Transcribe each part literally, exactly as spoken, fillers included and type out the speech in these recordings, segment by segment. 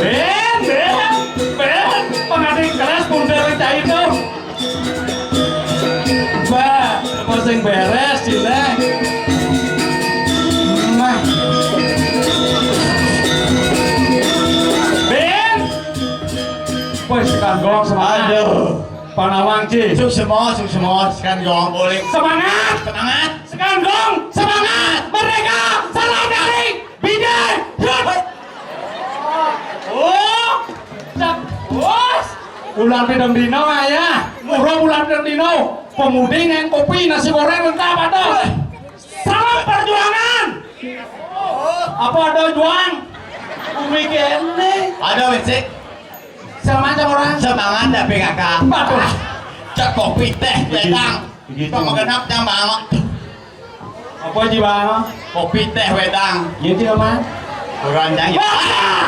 Ben, ben, ben, pangadi kelas bundar cai to. Bah, apa sing beres, Cine? Nah. Ben. Wes, Kang Gong, semangat. Aduh. Panawang, Ci. Suksma, suksma, Kang Gong. Boleh. Semangat. Semangat. Kang Gong, semangat. Merdeka. Salam dari Bidai. Hut. Oh. Cak. Bos. Ulang pidang dino, ayah. Murah ulang pidang dino. Pemudi ngen kopi, nasi goreng lengkap ada. Salam perjuangan. Apa ada juang? Umi kene. Ada, Wensik. Sama aja orang. Semangat dah, P K K. Waduh. Cek kopi teh, wedang. Begitu. Sama genap yang banget. Apa sih, Bang? Kopi teh, wedang. Iya, Ci, Bang. Kurang jangan. Wah!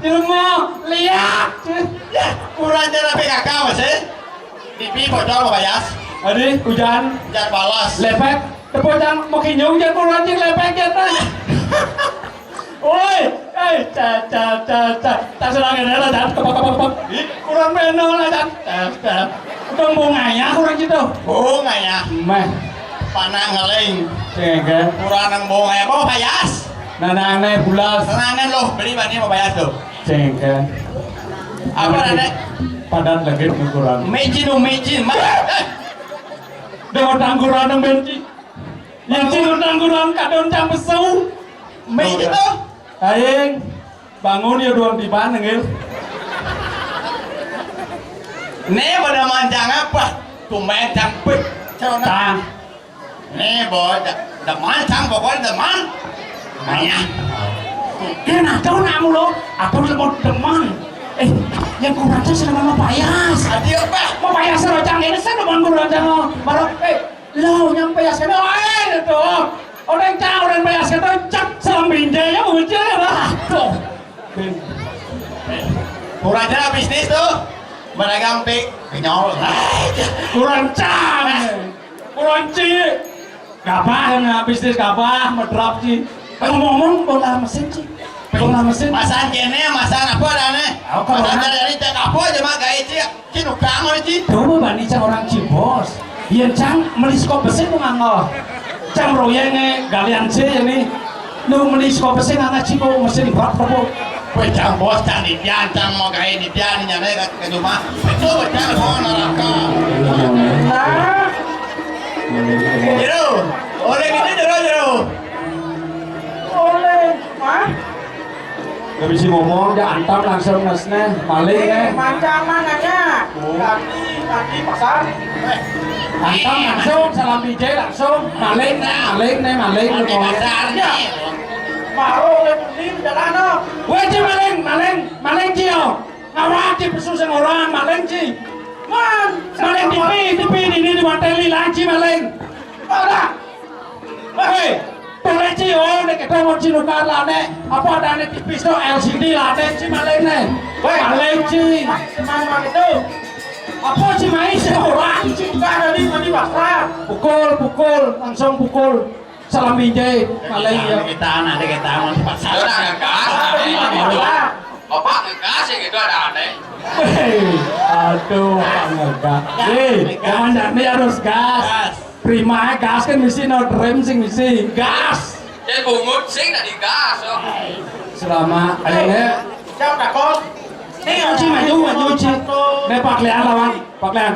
Ilmu lihat. Kurang jangan P K K, Mas, eh. T V bocor, Pak Yas. Adi, hujan. Hujan balas. Lepek. Tepuk tangan, mau kinyau hujan, kurang anjing, lepek, ya, tah. Woi, eh, ca, ca, ca, ca. Tak serang ini lah, jangan kebak, kebak, kebak. Ih, kurang bener lah, jangan. Tes, tes. Udah mau ngayah kurang gitu. Oh, ngayah. Meh. Panang ngeling. Sehingga. Kurang nang mau ngayah, mau Pak Yas. Nah, nah, nah, bulas. Tenangan loh, beli bani mau Pak Yas tuh. Sehingga. Apa ada? Padan lagi kurang. Mecin, oh, mecin, mah. Dengan tangguran yang benci. Yang cing tangguran kadon cang besu. Mecin tuh. Aing bangun ya doang di mana, Ngil? Nih pada mancang apa? Tumben cang pik. Tang. Nih, Bo, de-, demen, Cang, pokoknya demen. Nanya. Dia nah, tahu nak mulu, aku mau demen. Eh, yang kurang tuh sama mau payas. Adi apa? Mau payas, lo, Cang, ini saya demen kurang, Cang, lo. Malah, eh, lo yang payas kan, oh, eh, itu. Orang Cang, orang payas kan, cek selam binjai, ya, ujian, lah. Tuh. Kurang ajar bisnis tuh. Medagang pik, kenyol. Kurang Cang. Kurang Ci. Gabah, nah, bisnis gabah, medrop, Ci. Ngomong-ngomong, bola mesin, Ci. Bola mesin. Masan kene, masan apa dah, nih? Oh, kalau masan dari cek apa aja, mah, gawe, Ci. Ci, nukang, oi, Ci. Coba bani, Cang, orang Cibos. Iya, Cang, meli sekop besi nu nganggo. Cang, royeng, eh, galian, Ci, ya, nih. Nu meli sekop besi nganggo, Ci, kok mesin berat, kok. Weh, Cang, bos, Cang, dipian, Cang, mau gawe dipian, nyana, ke, ke rumah. Itu, Cang, mau neraka. Nah. Jero, oleh gitu, Jero, Jero. Oleh, Mas. Gak bisa ngomong, dia antam langsung, Mas, nih. Maling, eh, nih. Mancang mana, nya? Oh. Tadi, tadi pasar. Antam langsung, salam B J langsung. Maling, nih, maling, nih, maling. Tadi pasar, nih. Baru, udah beli, udah lama. Weh, Ci, maling, maling, maling, Ci, yo. Ngawak, Ci, pesu sing orang, maling, Ci. Man, maling T V, T V ini, ini, di mateli, lain, Ci, maling. Ora. Hei, boleh, Ci, oh, nek kita mau Ci nukar lah, nek. Apa ada nek T V itu L C D lah, nek, Ci, maling, nek. Weh. Maling, Ci. Main, main itu. Apa, Ci, main sih orang? Ci, bukan ada di, di pasar. Pukul, pukul, langsung pukul. Salam binjai, maling ya. Kita anak kita mau cepat salah. Udah ngegas, ada ini. Bapak ngegas ya gitu ada aneh. Hei, aduh, Pak ngegas. Hei, komandan ini harus gas. Gas. Prima gas kan misi no rem sing misi. Gas. Jadi bungut sing tadi gas, oh. Selama, ayo, ya. Siap, takut. Nih, Ci, maju, maju, Ci. Nih, Pak Lian lawan, Pak Lian.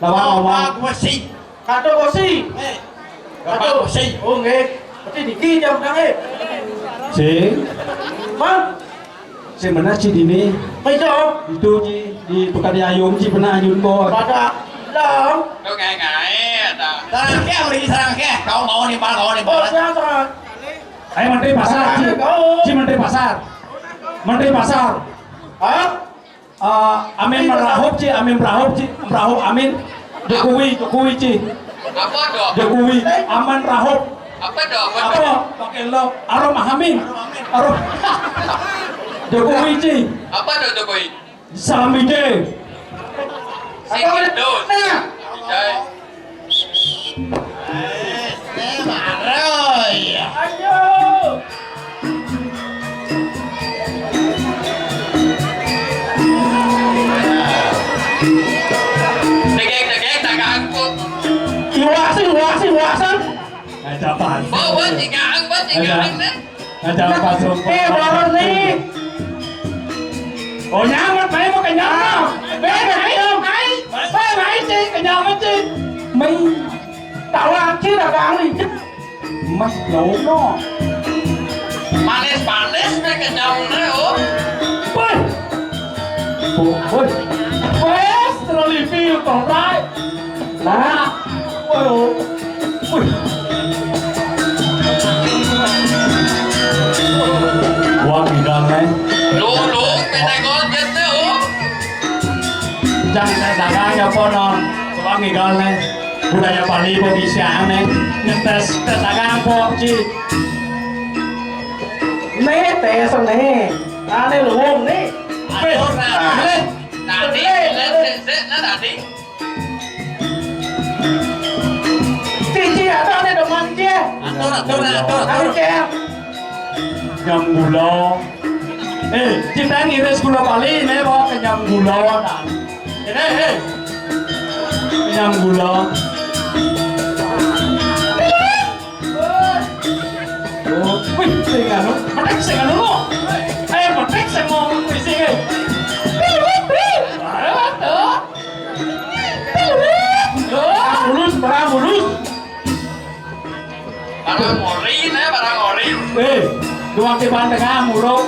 Lawan ngomong. Pak Wesi. Kado bosi. Eh, Bapak bosi. Oh, nggih. Berarti niki jam tange. Sing. Mang. Sing bener, Ci, dini. Apa itu? Itu, Ci, di tukang di ayun, Ci, pernah ayun, Bos. Pada dong. Tuh kayak ngae ta. Sarang ke, beri sarang ke. Kau mau nih, Bang, kau nih, Bos. Bos, ya, Bang. Ayo, Menteri Pasar, Ci. Kau. Ci, Menteri Pasar. Menteri Pasar. Hah? Eh, Amin merahop, Ci, Amin merahop, Ci, merahop Amin. Jokowi, Jokowi, Ci. Apa dong? Jokowi, Aman rahop. Apa dong? Apa dong? Apa? Pakai lo, arom Amin. Arom. Jokowi, Ci. Apa dong Jokowi? Salam ide. Sing itu. Nah. Ijai. Eh, eh, marah, ya. Ayo. Dapat. Bawa tigaan, bawa tigaan, nah. Ada apa, sumpah? Eh, baru nih. Oh, nyaman, baik mau kenyang. Baik, baik, baik. Baik, baik, Cik. Kenyang, Cik. Mei, tawa, Cik, dah kali. Mas, jauh, no. Manis-manis, baik, kenyang, nah, oh. Woi. Woi. Wes, terlalu lipi, kok, Bray. Nah, waduh. Wih. Wah, gila, nih. Lu, lu, pete gol, gitu, oh. Jangan saya dagang ya, po, non. Wah, gila, nih. Budaya Bali, po, bisa, nih. Ngetes, tes dagang, po, Ci. Nih, tes, nih. Ane luwung, nih. Weh, ane. Tadi, lihat, lihat, lihat, tadi. Cici, ada nih demen, Ci. Atur, atur, atur, atur. Ayo, Ci. Nyam gula. Eh, kita ngiris gula Bali, ini bawa ke nyam gula, nah. Ini, eh. Nyam gula. Oh, wih, sing anu, petik sing anu, lo. Eh, petik sing mau ngomong, wih, sing, eh. Ayo, tuh. Tuh. Barang mulus, barang mulus. Barang ori, nih, barang ori. Eh, dua ke banteng, ah, muruk.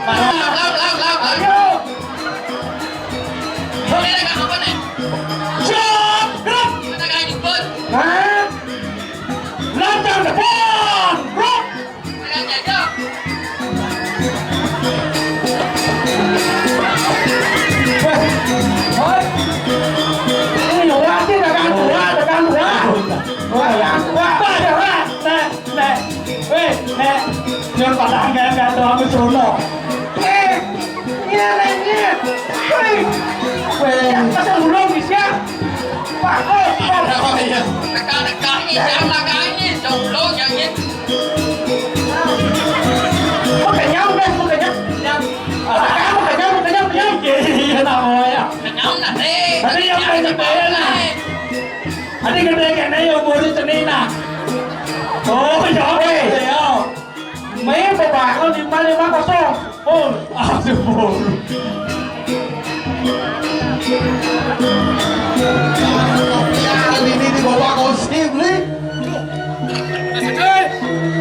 Barang. Lap, lap, lap, lap, lap. Ayo. Ini kan apa nih? Siap, gerak. Kita kayak jemput. Hah? Lantang depan, gerak. Kayak jajak. Weh, hoi. Ini orang sih dagang dua, dagang dua. Dagang dua, dagang dua. Nek, nek. Weh, nek. Jangan pada angkat-angkat doang ke sono. Eh, iya, nek, iya. Weh. Weh. Masa ulung bisa? Pak, oh, oh. Apa iya? Dekat-dekat ini, jangan lagi ini. Jomblo, jangan. Mau kenyang, Bes, mau kenyang. Mau kenyang, mau kenyang, mau kenyang. Iya, iya, nak, mau ya. Kenyang, nak, eh. Tadi yang pengen bayar, nah. Tadi gede kayaknya ya, umurnya seni, nah. Oh, iya, oke, ya. Main bebak lo lima lima kosong. Full. Aduh, full. Ini dibawa gosip, nih.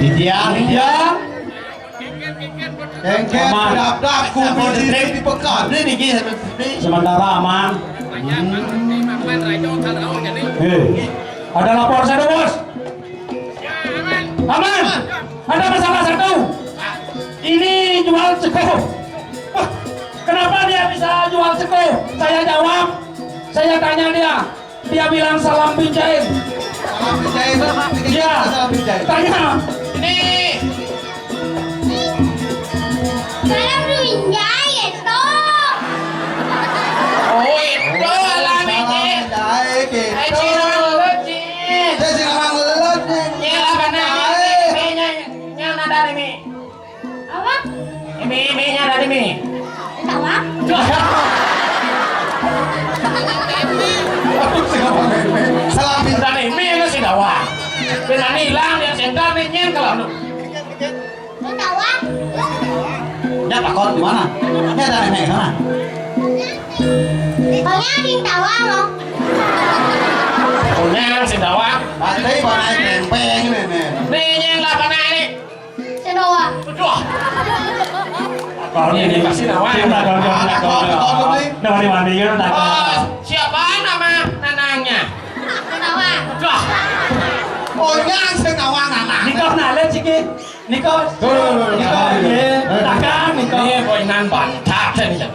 Titian, titian. Kengken, dap-dap, kumpul di, di pekan. Ini, ini. Sementara aman. Hmm. Eh, ada lapor saya, Bos. Aman. Ada masalah satu. Ini jual sego. Wah, kenapa dia bisa jual sego? Saya jawab, saya tanya dia. Dia bilang, "Salam Binjai." Salam Binjai, Bang. Iya. Salam Binjai. Tanya. Ini. Salam Binjai, itu. Oh, itu, salam Binjai. Salam Binjai, gitu. Eh, Cina, lu, Cina. Saya sih ngomong lu, Cina. Ini lah, benar. Ini, ini, ini, ini, ini, ini, ini. Apa? Ini, ini, ini, ada ini. Tawa? Duh. Salah, Bi. Udah nih, ini, ini si Dawa. Benar nih, hilang, dia senter nih, nyen kalau lu. Ini tawa? Dia takut di mana? Ini ada nenek sana. Pokoknya ada yang tawa, loh. Pokoknya si Dawa. Pasti mana yang pempeng ini, nih. Nih, yang delapan ini. Sing Dawa. Aduh. Ini, ini pasti Dawa. Sing Dawa, Dawa, Dawa, Dawa. Dawa di mana, ya, Dawa? Oh, siapa nama nananya? Sing Dawa. Aduh. Oh, yang sing Dawa nana. Niko nale, Ciki. Niko. Tuh, tuh, tuh, tuh. Niko, iya. Dagang, Niko. Ini boinan bantat ini.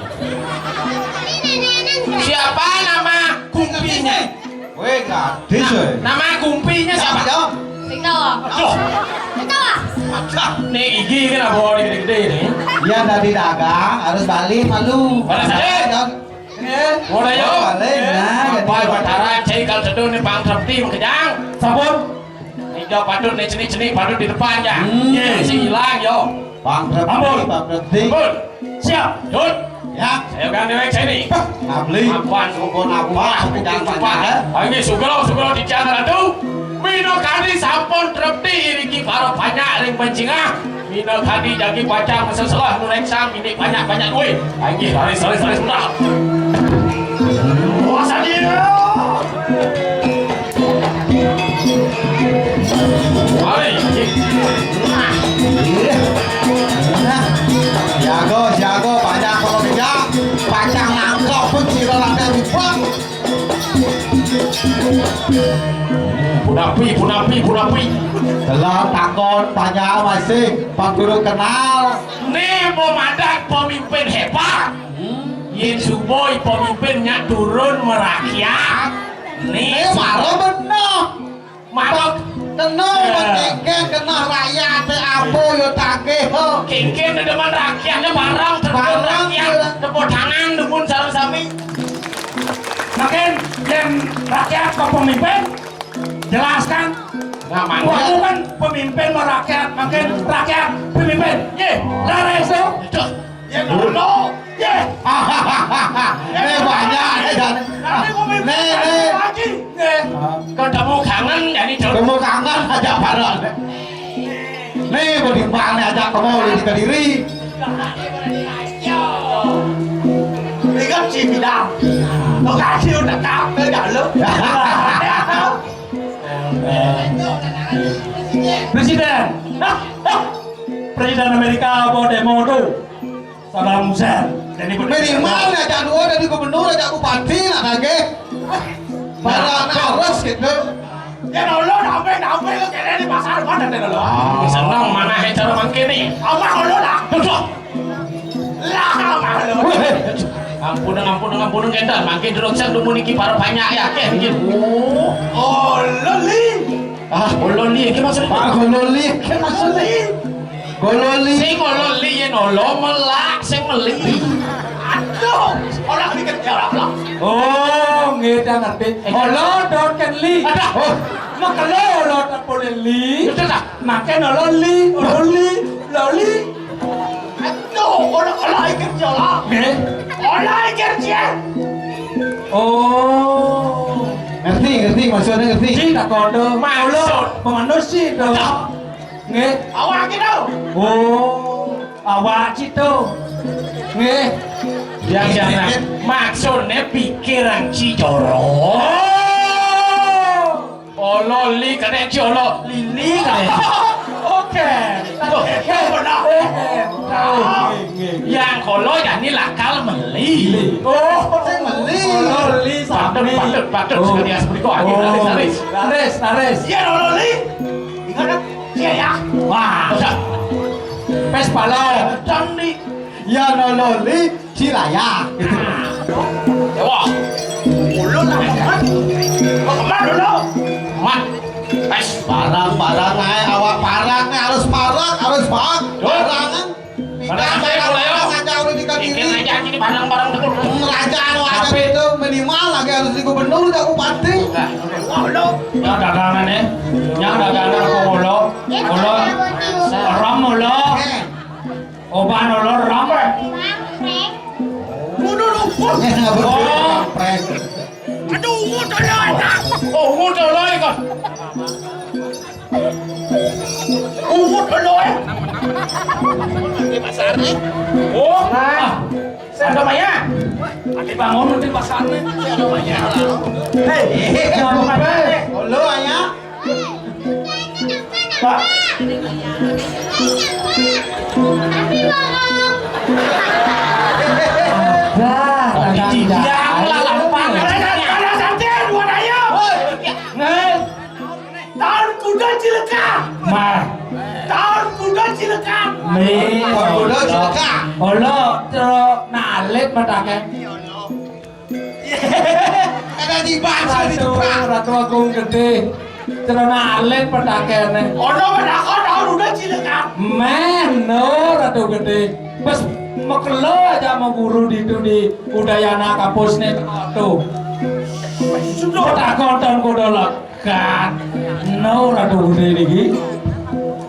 Ini nenek. Siapa nama kumpinya? Weh, gadis, weh. Nama kumpinya siapa? Siapa? Sing Dawa. Aduh. Sing Dawa. Aduh, nih gigi ini lah, bawa gede-gede nih. Iya, tadi dagang, harus balik malu. Mana sih? Jangan. Iya. Udah, yuk. Oh, balik. Iya. Nah, apa, jadi Batara, cai kal seduh nih, Bang Sabti, Bang Kejang. Sabun. Ijo patut nih, ceni-ceni patut di depan, ya. Hmm. Iya. Si hilang, yo. Bang Sabti, Ampun. Bang Sabti. Ampun. Siap. Dut. Ya. Saya kan dewek sini. Abli. Ampun. Ampun, ampun. Ampun, ampun. Ayo, sugro, sugro di jalan ratu. Minakadi sampun trepti iriki para panjak ring pancingah. Minakadi jagi pacang seselah nureksa minik panjak-panjak duit. Inggih, raris, raris, raris, mundak. Wah, sadia. Mari. Nah, jago, jago, panjak kalau bijak, pacang nangkep pun sira rakyat rubak. Punapi, punapi, punapi. Telah takon panjak masih, Pak Guru kenal. Né pemadan pemimpin hebat. Yén suba pemimpin nyak turun merakyat. Né mara bener. Mara kena, ya. Kéngkén kena rakyat apa ya tagih. Kéngkén demen rakyatnya barang terjun barang, rakyat. Ya. Tepuk tangan dumun sareng sami. Makin yén rakyat ke pemimpin, jelaskan. Nah, mangga. Waktu kan pemimpin merakyat, makin rakyat pemimpin. Yé, leres to? Betul. Yé, lolo. Yé. Né banyak né jane. Nanti pemimpin né, né. Lagi. Né. Ketemu kangen jadi dulu. Ketemu kangen aja bareng. Né, bodi bang né ajak ketemu di Kediri. Ingat si bidang. Lokasi udah kap, udah lu. Presiden. Presiden Amerika apa demo tu? Saddam Hussein. Jadi minimal ya, ajak dua dari gubernur, ajak bupati lah kagé. Para harus gitu. Ya Allah, sampai sampai lu kira di pasar mana deh lo? Seneng mana cara mangké né? Apa Allah lah? Aduh. Lah, malu. Ampun, ampun, ampun, kénten. Mangkin durung sang dumun iki para banyak ya, akeh iki. Oh, loli. Ah, gololi iki maksudnya. Ah, gololi iki maksudnya. Gololi. Sing gololi yén olo melak, sing meli. Aduh, ora mikir jawab lah. Oh, nggih, dah ngerti. Eh. Olo dot ken li. Ada. Oh. Makelo olo tak boleh li. Betul tak? Makan olo li, olo li, loli. Aduh, ora, ora ikir jalan. Nggih. Ora ikir jalan. Oh. Ngerti, ngerti, maksudnya ngerti. Ci tak kodo. Maksud. Penganus ci to. Nggih. Awak gitu. Oh, awak ci to. Nggih. Yang jangan. Maksudnya pikiran ci jorok. Oh. Olo li kena ci olo lili kena. Oke. Tuh, yang benar. Yang kolo jani lakal meli. Oh, sing meli. Olo li. Patut, sami. Patut, patut. Oh. Sekali as berikut. Ayo, oh. Laris, laris. Laris, laris. Iya, olo li. Ingat kan? Iya ya. Wah. Udah. Pes pala. Candi. Iya, olo li. Cilaya. Ya, wah. Ulun lah, Mat. Mau kemana dulu? Mat. Pes. Parang, parang, naik awak parang, nih, harus parang, harus parang. Tuh. Parangan. Parang, parang, parang, parang, parang, aja udah di Kadiri. Bikin aja, ini barang-barang betul. Hmm, raja, anu, aja tapi itu minimal lagi harus di gubernur, udah bupati. Nah. Wah, lo. Ya, dagangan, nih. Ya, dagangan, apa, ulo? Ulo. Ram, ulo. Eh. Oban ulun rambut. Udah lupa. Oh. Aduh, ungu tolong. Oh, ungu tolong, kok. Ungu tolong. Di pasar nih. Oh, nah. Saya ada banyak. Ada bangun di pasar nih. Saya ada banyak. Hei, jangan lupa. Halo, ayah. Pak. Tapi ngomong. Bah, yang lalampang. Ada, ada, ada, ada, dua ayo. Nggih. Tahun kuda cilaka. Mah. Tahun kuda cilaka. Nih. Tahun kuda cilaka. Olo, terus nalit matake. Ada di bangsa di Ratu, Ratu Agung Gedé. Celana alit petakene. Ono menakon tahun udah cilaka. Meh, no, Ratu Gedé. Pas makelo aja mau guru di itu di Udayana kampus nih tuh. Sudah. Petakon tahun kuda lekat. No, Ratu Gedé niki.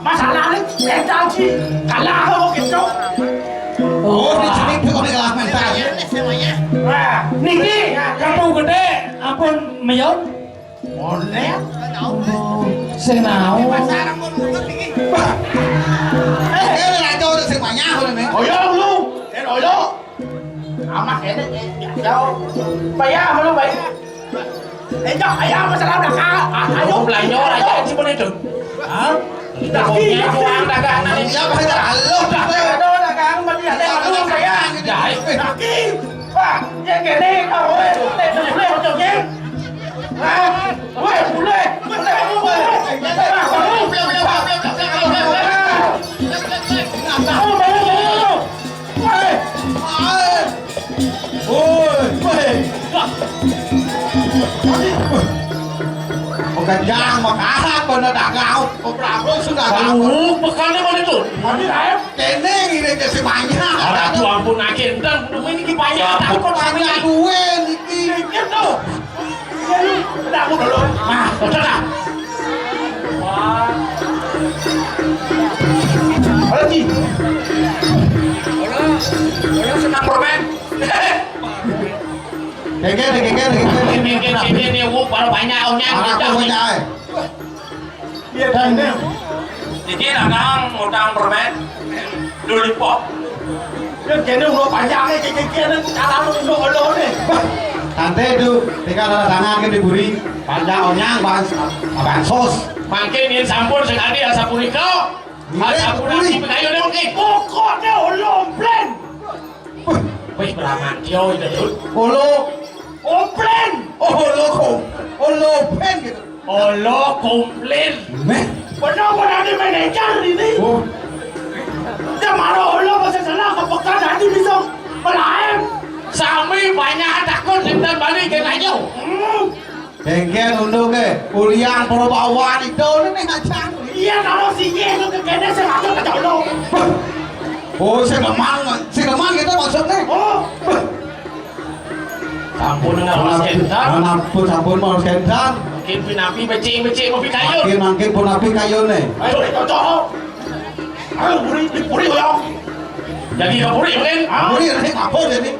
Masalahnya beda sih. Kalah kok gitu. Oh, di sini tuh kalah mental. Nah, niki Ratu Gedé ampun meyot. Onet. Sing naon? Pasaran mun mundur iki. Eh, eh, raja udah sing banyak udah nih. Oyo lu. Eh, oyo. Amak ini, eh, jauh. Bayar, belum bayar. Eh, jauh, ayo, masalah udah ka-, a-, ayo. Belanja raja sih pun itu. Hah? Kita punya uang dagangan ini. Iya, Pak, halo. Dah, aduh, dagang, mati, ada yang aduh, saya. Jahit. Laki. Wah, ya gini, kau, eh, eh, eh, eh, eh. Hah? Weh, bule. Bule, bule. Tahu, tahu, tahu. Weh. Woi, weh. Pekerjaan makahan bener dah kau. Keprabot sudah kau. Tahu, pekannya mana itu? Mandi air. Kene ngene ke si banyak. Aduh ampun, akhir dan ini ki banyak. Aku banyak duit iki. Mikir tuh. Udah, aku dulu. Nah, udah dah. Wah. Lagi. Orang, orang senang permen. Geger, geger, geger. Ini, ini, ini, ini, ini, baru banyak, omnya. Aku banyak, eh. Iya, dan ini. Iki dagang ngutang permen, lollipop. Ya, kene udah panjangnya, kayak, kayak, kayak, cara lu udah, udah, nih. Santai itu, tinggal tanda tangan kan diburi, panjang onyang, bang, bang sos. Mangkin ini sampun sekali asa punika. Iya, asa punika, diburi. Ayo, deh, oke. Pokoknya ulompleng. Wih. Wih, beraman, yo, itu, Dut. Olo. Oplen. Olo kom-, olo pen gitu. Olo komplain. Meh. Benar, benar, ada manajer ini. Oh. Dia marah olo, masa salah, ke pekan, nanti bisa melaem. Sami banyak takut, enten balik ke aja. Hmm. Engken unduk ke, ulian Prabawan itu nih acan. Iya, kalau si Ye itu ke kene sing aku ke jolo. Oh, sing lemang, sing lemang gitu maksudnya. Oh. Sampun nggak harus kentan. Sampun, sampun mau harus kentan. Mungkin pinapi becik-becik mau pikayun. Mungkin, mungkin pun api kayun nih. Ayo, itu cocok. Ayo, buri, buri, ya. Jadi nggak buri, mungkin? Ah. Buri, ini apa jadi?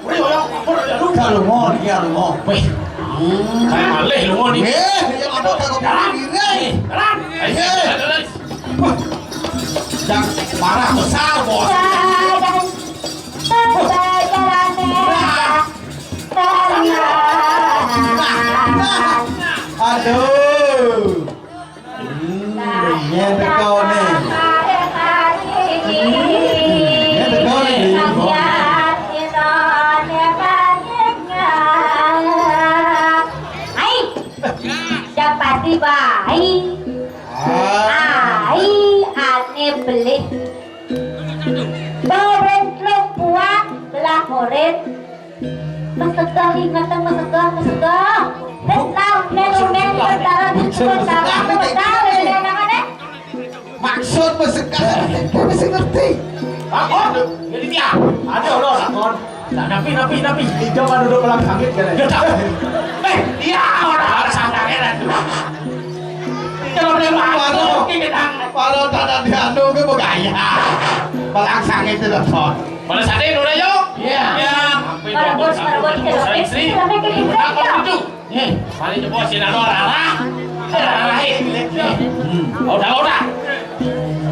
Wih, ora kapur ya, lu. Gak lunga niki, ya, lunga. Wih. Hmm. Kayak malih lunga niki. Eh, ya, apa, gak kok diri. Jalan. Ayo, jalan, jalan. Yang marah besar, Bos. Jalan. Nah. Nah. Nah. Aduh. Hmm, yen teko ne. Yen teko ne. Ai, yang pasti baik. Ah. Ai, ane beli. Bau bentrok buah belah korit. Mesegah, ingatan mesegah, mesegah. Wis lah, melu-melu, sekarang, sekarang, sekarang, sekarang, sekarang. Maksud mesegah, kowe sing ngerti. Takon, jadi dia. Ada Allah, takon. Nah, napi, napi, napi. Ijo kan duduk malam sakit, kan? Ya, tak. Eh, iya, orang santai, kan? Kalau dia mau, kalau, kalau tak ada dianu, gue bergaya. Malam sakit itu, Ton. Balas ati, Nura, yo. Iya. Ya. Sampai para bos, para bos, para bos, istri. Sampai ke istri, ya. Itu. Eh, paling jebos si Nano Rara. Rara, eh. Hmm. Udah, udah.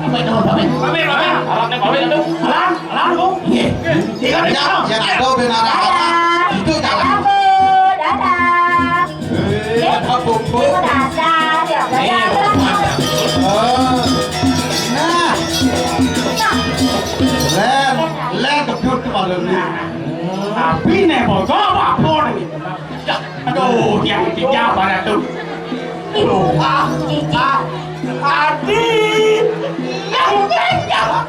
Pamit, pamit, pamit. Pamit, pamit. Alatnya pamit, aduh. Alam, alam, Bu. Iya. Iya, ya, ya, aduh, benar, alam. Itu, alam. Dadah, Bu. Dadah. Eh, ada bumbu. Dadah, ya, dadah. Eh, nah. Len, len kebut kemarin. Tapi nih, bocor apa nih? Ya, aduh, dia ketiga pada tuh. Aduh, ah, ah, Adi. Yang ketiga.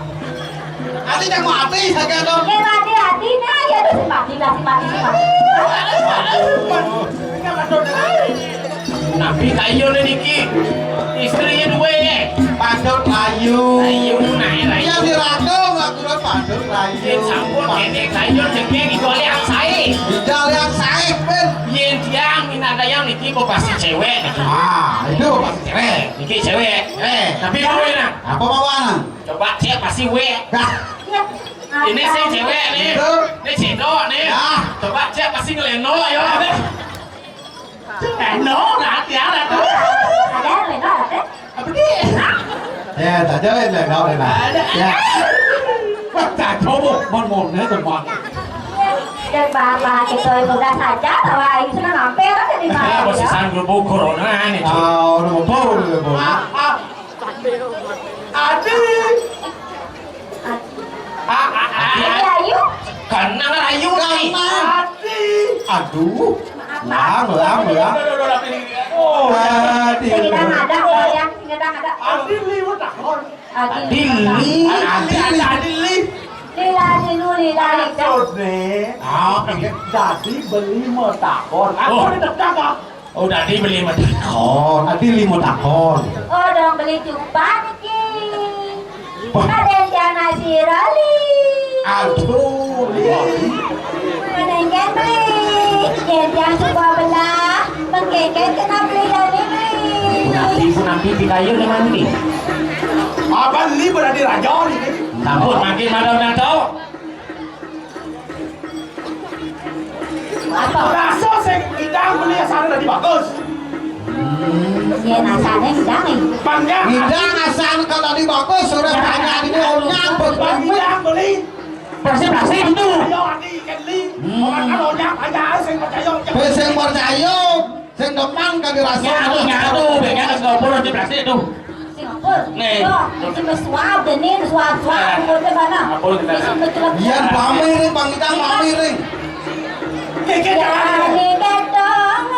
Ati cak mati, sakit dong. Eh, mati, mati, nah, ya, terus mati, mati, mati, mati. Nabi kayu niki, istrinya dua ya. Padut layu. Layu, nah, layu. Iya, di ratu, nggak kurang padut layu. Yen sampun, ini kayu jengking, ijo yang sae. Ijo yang sae, Ben. Yen tiang minadayang niki, kok pasti cewek niki. Ah, itu pasti cewek. Niki cewek. Eh. Tapi mau enak. Apa mau anak? Coba cek pasti we. Dah. Ini sing cewek nih. Betul. Ini cedok nih. Ya. Coba cek pasti ngeleno, ayo. Eh, no, nanti ada tuh. Ada, ada, ada. Apa dia? Ya, saja ya, nggak ada, nah. Ada. Ya. Wah, tak coba, mon, mon, ya, teman. Dan bapak kita itu udah saja, bahwa ayu sudah mampir, jadi Eh, mampir, masih ya. Sanggup ukur, nah, ini. Ah, udah mau turun, udah mau. Ah, ah. Adi. Ah, ah, ah. Adi, ayu. Karena ayu, nih. Adi. Aduh. Lang, lang, lang. Aduh, aduh, aduh, aduh. Oh. Adi. Sing ada, Bang, ya. Sing ada. Adi liwat takon. Adi. Adi li. Adi, Adi, Adi li. Lila, lilu, lila, lilu. Maksudnya, ah, iya. Jadi beli mau takon. Aku Oh. Di dekat, ah. Oh, dadi beli medakon. Oh, dadi limo takon. Oh, dong beli cupang iki. Wah. Ada yang tiang nasi roli. Aduh, iya. Menengken beli. Yang tiang suka belah. Mengkeken kena beli dari beli. Nanti pun nanti di kayu nih mandi. Apa li berarti raja ini? Takut makin malam nanti. Apa? Rasa sing idang beli asal dadi bagus. Hmm, yen asane idang, eh. Bang, ya. Idang asal kalau dadi bagus, ora banyak ini onyang. Bang, idang beli. Plastik, plastik itu. Ayo, ati, ikan li. Hmm. Orang kan onyang, banyak sing percaya. Wis sing percaya. Sing demen kan dirasa. Nyatu, nyatu, bengkel sing ngopor di plastik tuh. Sing ngopor? Nih. Yo, sing wis suap, dene suap, suap, ngopor ke mana? Ngopor kita. Sing betul. Iya, pamiring, Bang, kita pamiring. Keke jalan. Jalan ketong,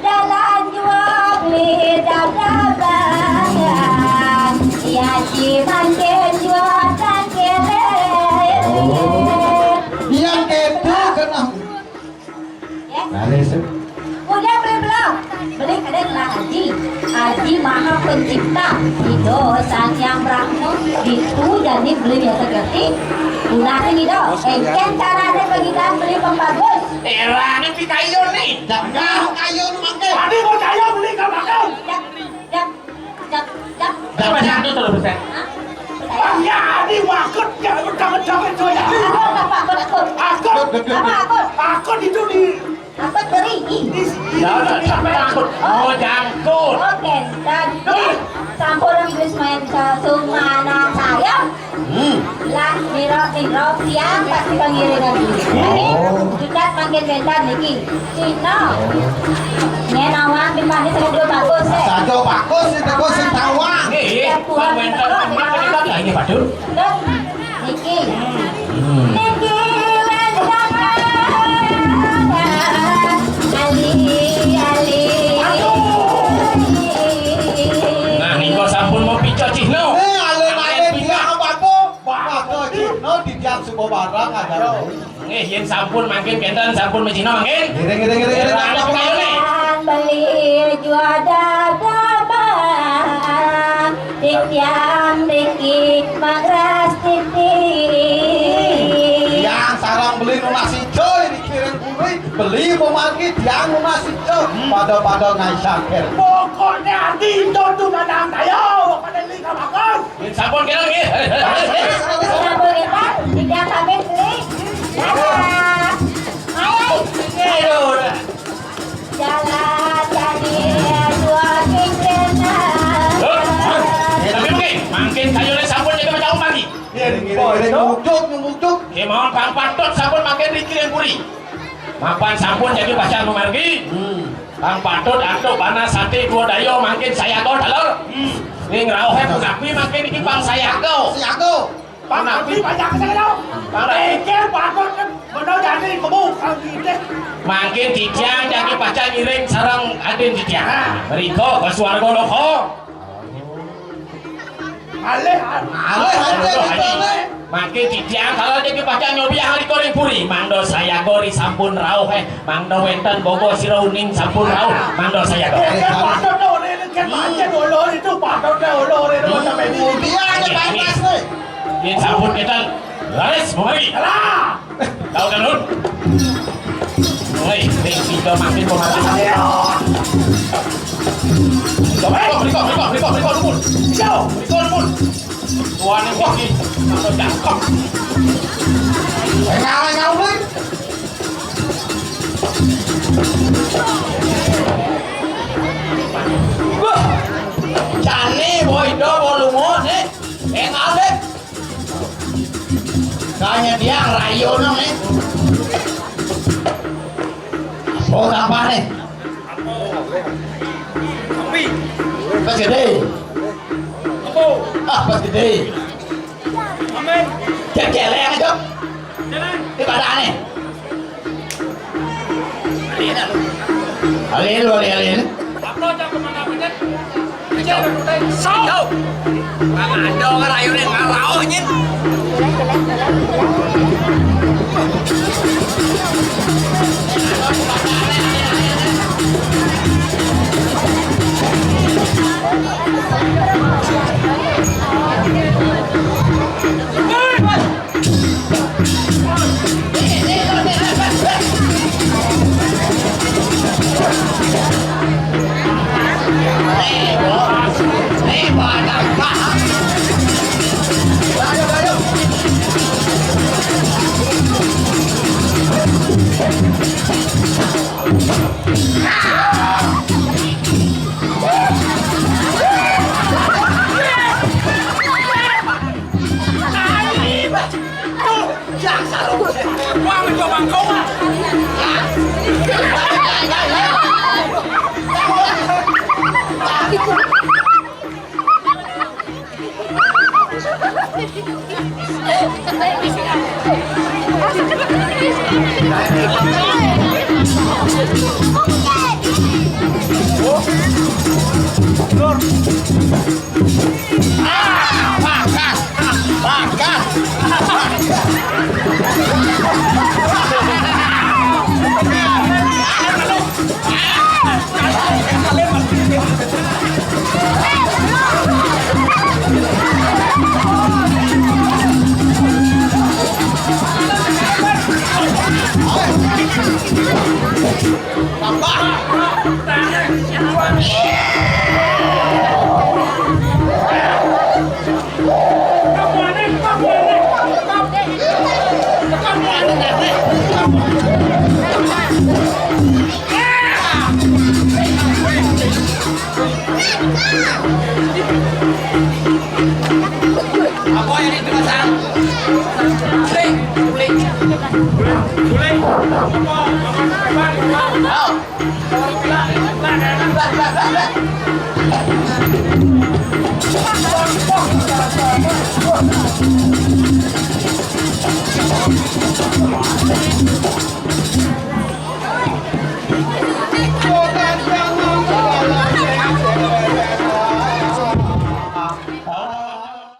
jalan jua beli dadakan. Ya, ci mangkin jua dan kere. Oh. Yang itu kena. Ya. Nah, ini sih. Udah beli belum? Beli kadang lah Aji. Aji Maha Pencipta. Ido Sang Yang Brahma. Itu jadi beli biasa kerti. Udah sini do. Engken carane bagi dan beli pembagus. Erane pi kayu nih. Jangan kayu mangke. Tadi mau kayu beli ke belakang. Ya, ya. Jak, jak. Berapa satu terus, Bang? Hah? Bang, ya, ini wakut, ya, udah, udah, udah, ya. Apa, apa, apa, apa? Akut. Apa, apa? Akut itu di, apa, teri? Di, di, ya, udah, di, sampai akut. Oh, jangkut. Oh, kenten. Eh, sampun wis main satu mana saya? Hmm. Lah, mira, mira, tiang pasti pengiringan dulu. Oh. Jukat makin bentar niki. Cina. Nyen awang di mana sing bagus, eh? Satu bagus, itu bagus, sing tawang. Nggih, nggih. Ya, Tuhan, Bang, wénten terus, tempat ya. Menika, lah, ini, Pak Dul. Terus, niki. Hmm. Niki, wénten. Ali, ali. Aduh. Nah, nika sampun mau pica cihna. Eh, alun-alun dia apa tuh? Wah, kok Cino dijam semua barang ada. Nggih, yen sampun mangkin kenten, sampun mejina mangkin. Ngiring, ngiring, ngiring, ngiring. Ngiring, ngiring, ngiring. Beli juada damang, titiang niki mangras titi. Yang sarang beli nunas ijo ini kiring kuwi, beli pemargi tiang nunas ijo. Hmm. Pada-pada ngai sangkir. Pokoknya ati itu tuh kadang tayo, pada beli kabakar. Nggih, sampun kira nggih. Sampun kira, tidak sampai beli. Dadah. Ayo. Ayo, udah. Jalan jadi dua kingkena. Loh, Bang. Eh, tapi mungkin, mungkin kayune sampun jadi macam lagi. Iya, ngiring, ngiring, ngiring, muduk, muduk. Nggih, mawon Bang Patut sampun mangkin riki ring puri. Mapan sampun jadi pasar memargi. Hmm. Bang Patut antuk panas sate dua daya mangkin sayaga, Dalur. Hmm. Ning rauhe punapi mangkin iki Bang sayaga. Sayaga. Bang Patut banyak sing lho. Bang Pikir Patut kan bener jadi kebuk kang titik. Mangkin titiang jagi pacang ngiring sareng adin titiang. Nah. Mriko ke swarga loka. Alih, alih, alih, alih, alih. Mangke titiang kalau niki pacang nyobi ahli koring puri, mangda sayaga ri sampun rauh, eh, mangda wenten bogo sira uning sampun rauh, mangda sayaga. Eh, kan patut to, ini kan pancen ulur itu, patut to ulur itu, sampai ini. Dia aja pantas, nih. Yen sampun kita laris, memargi. Alah! Tau kan, Lun? Hei, hei, kita makin pemati. Ayo! Coba, mriko, mriko, mriko, mriko, dumun. Yo, mriko, dumun. Tuane iki, kita cakep. Ngalah, ngalah, Lun. Wah, jane Boy Do mau lunga nih. Ing alih. Kanya dia rayono nih. Oh, sampah nih. Pas gede. Ah, pas gede. Cek celeng aja. Di mana nih? Alin, alin, alin. Apa cak kemana bener? Aja udah udah. Sok. Mang Ando ngarayunin ngarauh, nyin. Apa yang ditemukan? Suling, suling. Suling, suling. Apa? Apa? Apa? Oh.